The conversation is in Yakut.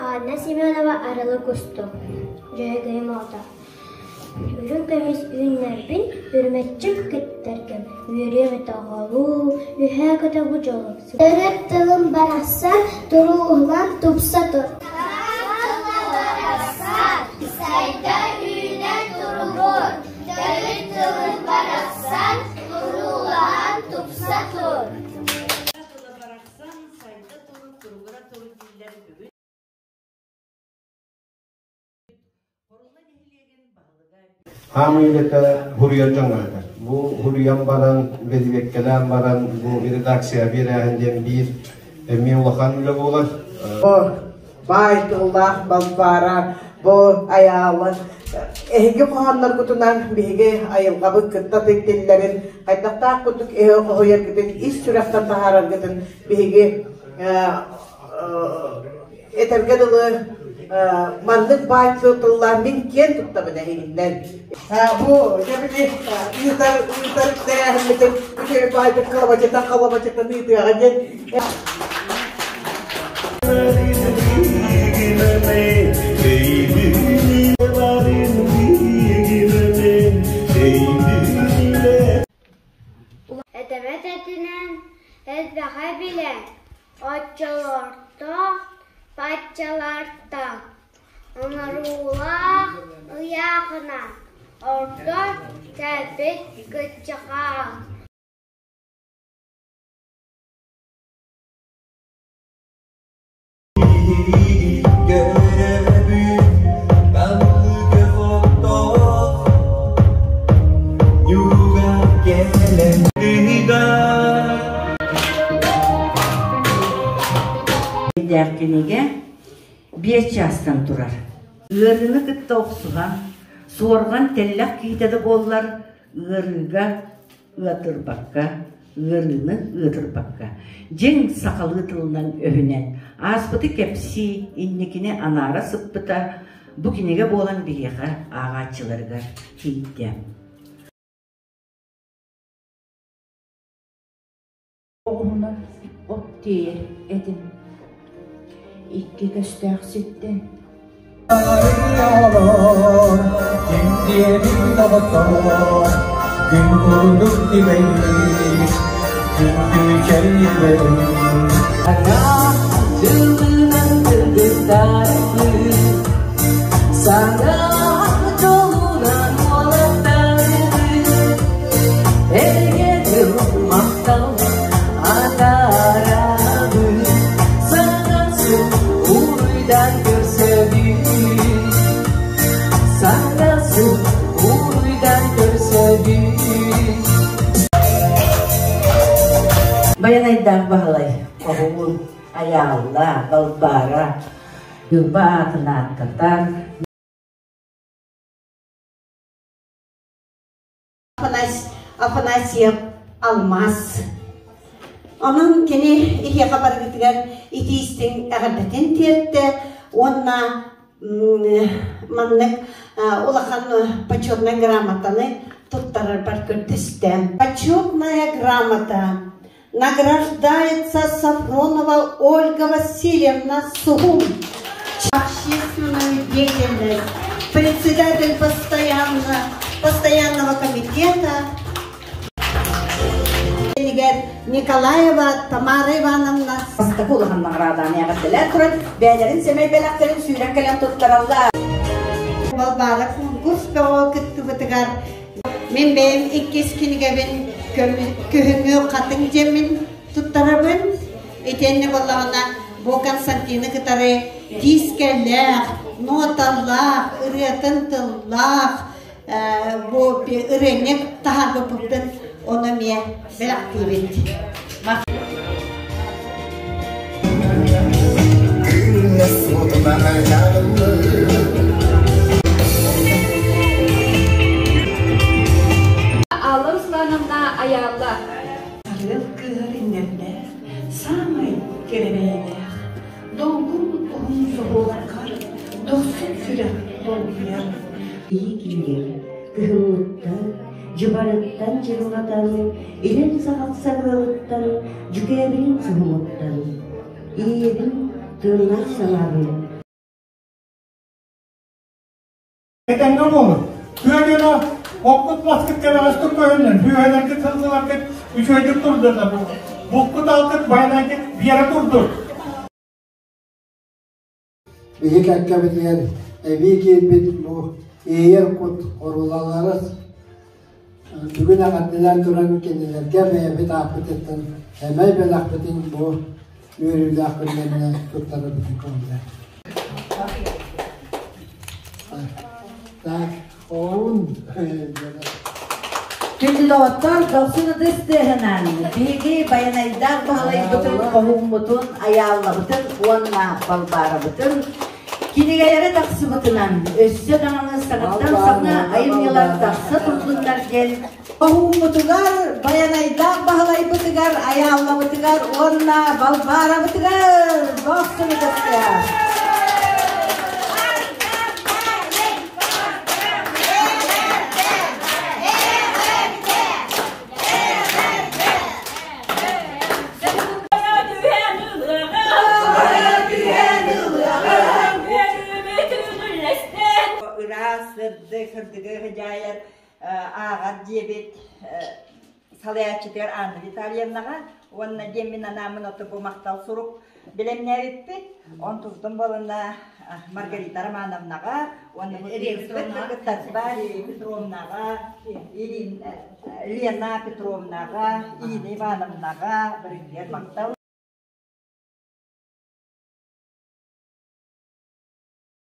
Анна Семенова Арылы кустук, Дьөһөгөйүм оҕото. Үрүҥ көмүс үүннэрбин үрүмэччи кэттэргим, үөрүөм этэ оҕолуу, үһээ көтө бу дьолу. Төрүт тылым барахсан туруулаһан тупса тур. Барахсан сайда үүнэ туругур. Төрүт тылым барахсан туруулаһан тупса тур. Тыла барахсан сайда тур, туругура тур дииллэр бүгүн Хаамыы үлэтэ хуруйар дьоҥҥо этэр. Бу хуруйан баран, бэдибиэккэлээн баран, бу редакция биэрээһин диэн биир эмиэ улахан үлэ буолар. Баай тыллаах Балбаара бу айаалы эһиги хоһоонноргутунан биһиги айылҕабыт кытта тиллэрин хайдахтаах курдук эһи хоһуйаргытын ис сүрэхтэн таһаараргытын биһиги этэргэ дылы маннык баай тыллаах мин киэн туттабын эһигиннэн. Бу дьэ ыытар ыытар тэрээһиммитин үчүгэй баайдык халабачытан халабачытан ыытыаҕа диэн Этэбэт этинэн элбэҕи билэн, оччолортон баччалартан оҥоруулаах ыйаахынан ордон кэлбит кыччахаан. Дээх кинигэ биэс чаастан турар. Ыарыыны кытта охсуһан, суорҕан тэллэх киһитэ да буоллар, ыарыыга ыатырбакка, ыарыыны ыатырбакка, дьиҥ сахалыы тылынан өһүнэн ааспыты кэпсии, инникини анаара сыппыта бу кинигэ буолан биһиэхэ ааҕааччыларыгар тиийдэ. Оҕуһунан от тиэйэр этим. Икки көстөөх сиртэн Күн курдук тибэйбит, күндү чэйбэйбит. Дьылынан кыргыттарбыт, саҥа дьолунан уолаттарбыт, эргэ дьыл махтал атаарабыт, саҥа сыл уруйдан көрсөбүт, саҥа сыл уруйдан көрсөбүт. Байанайдаах Баһылай хоһуун Айаалла, Балбаара, Ньурба аатын ааттатан Афанасьев Алмаз. Онон кини иһиэхэ барыгытыгар итии-истиҥ эҕэрдэтин тиэртэ уонна маннык улахан почетная грамотаны туттарарбар көрдөстө. Почетная грамота награждается Сафронова Ольга Васильевна Сугун. Общественную деятельность, председатель постоянно, постоянного комитета Николаева Тамара Ивановна. Бастакы улахан наҕарааданы эҕэрдэлээн туран, бэйэлэрин сэмэй бэлэхтэрин сүүрэн кэлэн туттараллар. Балбаара конкурс бөҕө кыттыбытыгар Мин бэйэм иккис кинигэбин күһүҥҥү хатыҥ диэммин туттарабын. Итиэннэ буоллаҕына бу Константины кытары диискэлээх, ноталаах, ырыатын тыллаах бу ырыанньык таһаарбыппытын ону эмиэ бэлэхтиибит. Алла Руслановна Айаалла. Сарыал кыыһар иҥнэрдээх, саамай кэрэ бэйэлээх, долгун уһун суһуоххар, дохсун сүрэх долгуйар. Киһи киирэр, кыһыҥҥыттан, дьыбарыттан дьырылатан, илин саҕах сабыалыттан, дьүкээбилин суһумуттан, иэйэбин тыыннаах санаабын. Этэҥҥэ буолун. Тыа дьоно оккут маскыт кэбэҕэстик көһүннүн, сүөһүлэргит сылгыларгыт үчүгэйдик турдуннар, булкут алтыт байанайгыт биэрэ турдун. Биһи кэккэбитигэр эбии киирбит бу иэйэр кут орулалара бүгүн эҕэрдэлээн туран кинилэргэ бэйэбит ааппытыттан эмэй бэлэхпитин бу үөрүүлээх күннэринэ туттарарбытын көҥүллэр. Так, оун Күндү дохсун ытыс тыаһынан биһиги Байанайдаах Баһылайбытын, хоһууммутун, айааллабытын уонна балбаарабытын кинигэлэрэ тахсыбытынан өссө даҕаны саҥаттан саҥа айымньылар тахса турдуннар диэн Хоһууммутугар, Байанайдаах Баһылайбытыгар, Айааллабытыгар уонна Балбаарабытыгар дохсун ытыс тыаһа. Ыраас сырдык сырдыгы сыдьаайар ааҕар диэбит салайааччытыгар Анна Витальевнаҕа уонна диэммин анааммын ото бу махтал сурук бэлэмнээбиппит. Онтубутун буолана Маргарита Романовнаҕа уонна кыттарбар Петровнаҕа, Лена Петровнаҕа, Ирина Ивановнаҕа барытыгар махтал.